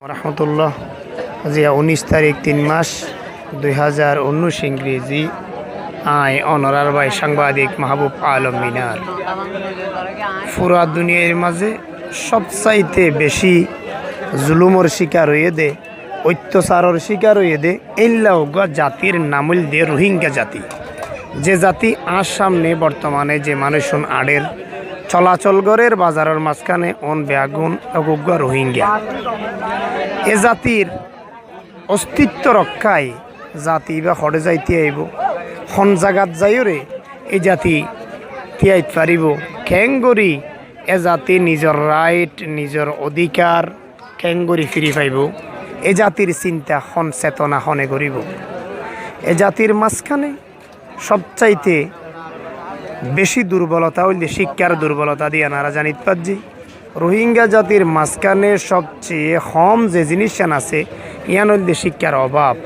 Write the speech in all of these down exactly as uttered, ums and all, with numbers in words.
Rahmatullah. Aijja unnúic tarík, tin mac, dui házar unnúic ingreji. Añí ónorar bái sángbadik Mahbub Alom Minar. Fura duniyair mazé sóbsaite beci zulumor cíkar óiye dé, oittacáror cíkar óiye dé, éilla uggúa zatir nam óilde Ruhíñga zati. Ze zati añár sámne bortomane ze manúiccún añçér, colacol gorér bazaror mazkáne, óun beggún uggúa Ruhíñga. E zatir ostitto rokkái zati íba hoçé zai tíaibóu, hon zagat zaiyóre e zati tíait faribóu, keéngorí e zati nizor rait, nizor odikar keéngorí firi faibóu, e zatir sinta hon, setona hone goríbou. E zatir mazkáne sóbsaite beci durbolota óilde cíkkar durbolota dé yían añára zanit faijjí. Ruhíñga zatir mazkáne sóbsaite hom ze ziníccán asé, yían óilde cíkkar obáb.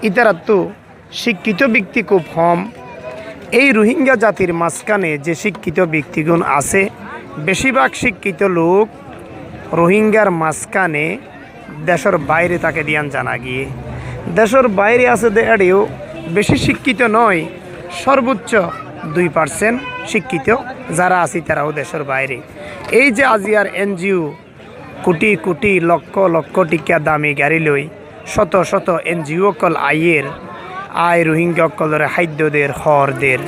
Ítarattú cíkkito bikti kúb hom. Ei Ruhíñga zatir mazkáne ze cíkkito biktigún asé, becibák cíkkito luk Ruhíñgar mazkáne decór baáire táke dé yían zana giyé. Decór baáire asé dé éçeyó beci cíkkito noó, sórbucco dui parsent cíkkito zará asé, tará ó decór baáire. Ei ze aijjar enjiu kuthi kuthi, lokko lokko thíkka dami garí loi cóto cóto enjiu ókkol aiyér, ai Ruhíñga ókkolóre háiddo der, hoor der.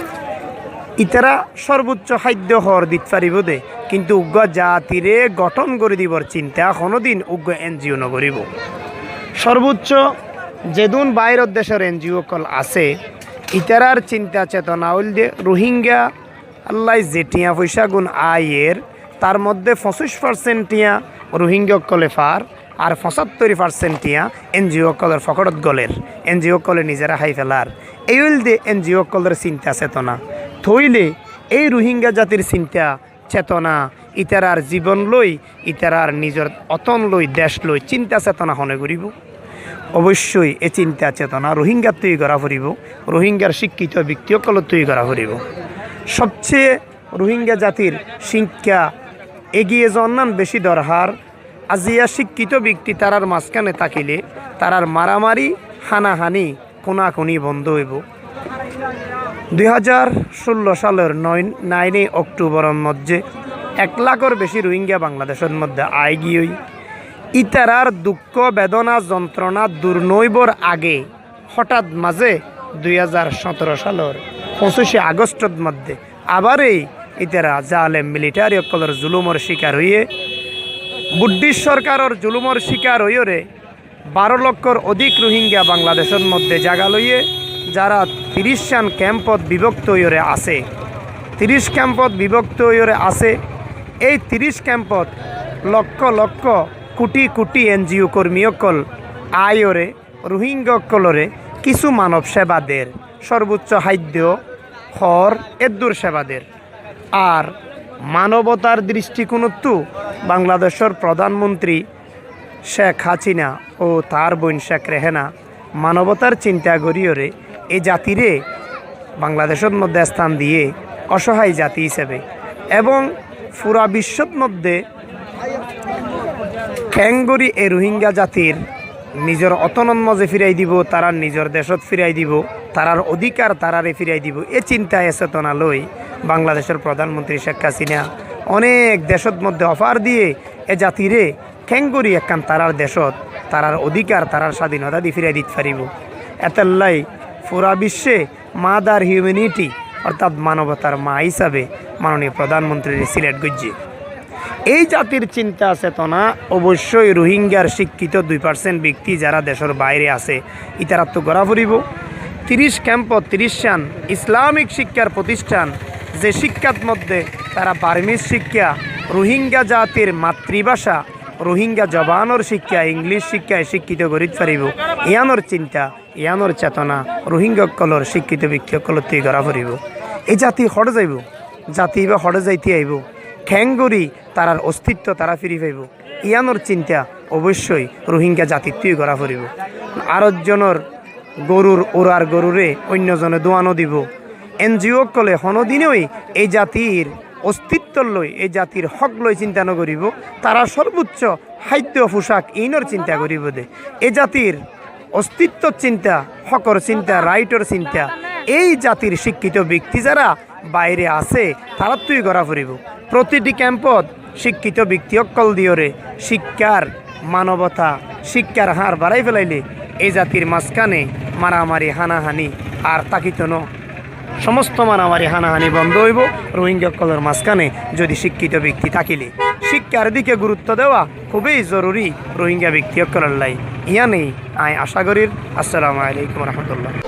Itará sórbucco háiddo hoor dit faribóu dé, kintu uggúa zatiré gothón gorí dibor sinta honódin uggúa enjiu nogoríbou. Sórbucco zedún baáiror decór enjiu ókkol asé, itarár sinta setona óilde Ruhíñga allái ze thiañ foicágún aiyér, tar modde foñsíc parsent thiañ Ruhíñga ókkolé far, ar foñsáttor parsent thiañ enjiu ókkolór fokótot golér, enjiu ókkolé nizará hái felar. Ei óilde enjiu ókkolór sinta setona. Tóile ei Ruhíñga zatir sinta setona, itarár zibon loi, itarár nizor otón loi, dec loi sinta setona hone goríbou? Oboiccói e sinta setona Ruhíñgattúi gorá foribóu, Ruhíñgar cíkkito bikti ókkolóttúi gorá foribóu. Sóbsaite Ruhíñga zatir cíkka egiye zoonnán beci dorhar. Aijja cíkkito bikti tarár mazkáne tákile tarár maramari, hánaháni, kunákuni bondó óibou. Dui házar cúllo salor noin, naine Okthúboror modde ek lakór beci Ruhíñga Bangladecór modde aái giyói. Ítarár dukkó, bedóna, zontrona dur noóibor age hóthat mazé dui házar sóñtoro salor foñsíce Agosthot modde abár ei ítara zalem milithari ókkolór zulumor cíkar óiye, Buddhis sórkaror zulumor cíkar óiyoré baró lokkór odík Ruhíñga Bangladecór modde zaga loiyé, zará tiríccán kempot bibokto óiyoré asé. Tiríc kempot bibokto óiyoré asé. Ei tiríc kempot lokko lokko, kuthi kuthi enjiu kormi ókkol aiyóre Ruhíñga ókkolóre kissú manob céba der, sórbucco háiddo, hoor, éddur céba der. Ar manobotar dristikúnottú Bangladecór prodán montri Cék Hásina ó tar boin Cék Rehéna manobotar sinta goríyoré e zatiré Bangladecót modde están diyé, ocóhai zati hísabe. Ebong fura biccót modde keéngorí e Ruhíñga zatir nizor otónot mazé firai dibou, tarár nizor decót firai dibou, tarár odikar taráre firai dibou, e sinta e setona loi Bangladecór prodán montri Cék Hásina onék decót modde ofar diyé e zatiré keéngorí ekkán tarár decót tarár odikar, tarár sádinota di firai dit faribóu. Etóllai fura biccé Mother Humanity, ortát manobotar maa hísabe manoniyo prodán montrire silékth goijjé. Ei zatir sinta setona oboiccói Ruhíñgar cíkkito dui parsent bikti zará decór baáire asé, ítarattú gorá foribóu. Tiríc kempot tiríccán islamik cíkkar foticcán, ze cíkkat modde tará Barmis cíkka, Ruhíñga zatir matribáca, Ruhíñga zobanor cíkka, Inglíc cíkka, e cíkkito gorít faribóu, yíanor sinta, yíanor setona Ruhíñga ókkolór cíkkito bikti ókkolóttúi gorá foribóu. E zati hoçé zaibóu? Zati íba hoçé zai tíaibóu? Keéngorí tarár ostitto tará firi faibóu? Yíanor sinta oboiccói Ruhíñga zatittúi gorá foribóu. Ar ekzonor gorur, urar goruré oinnozone dúa nodibóu. Enjiu ókkolé honódinói ei zatir ostittor loi, e jatir hók loi sinta nogoríbo, tará sórbucco háiddo, fucak iínor sinta goríbo de. E jatir ostittor sinta, hókor sinta, raitor sinta, ei jatir cíkkito bekti zará baire asé, taráttu gorá foribó. Protiti kempot cíkkito bekti ókkol diyoré cíkkar manobota, cíkkar hañr barái felailé e jatir mazkáne maramari, hánaháni ar tákito no. Somosto maramari, hánaháni bondo óibo Rohingya ókkolor mazkáne zodi cíkkito bekti tákile. Cíkkar dike gurutto dewa kúbei zoruri Rohingya bekti ókkolor lai. Iánei añí acá gorír. Assalamu alaikum warahmatullah.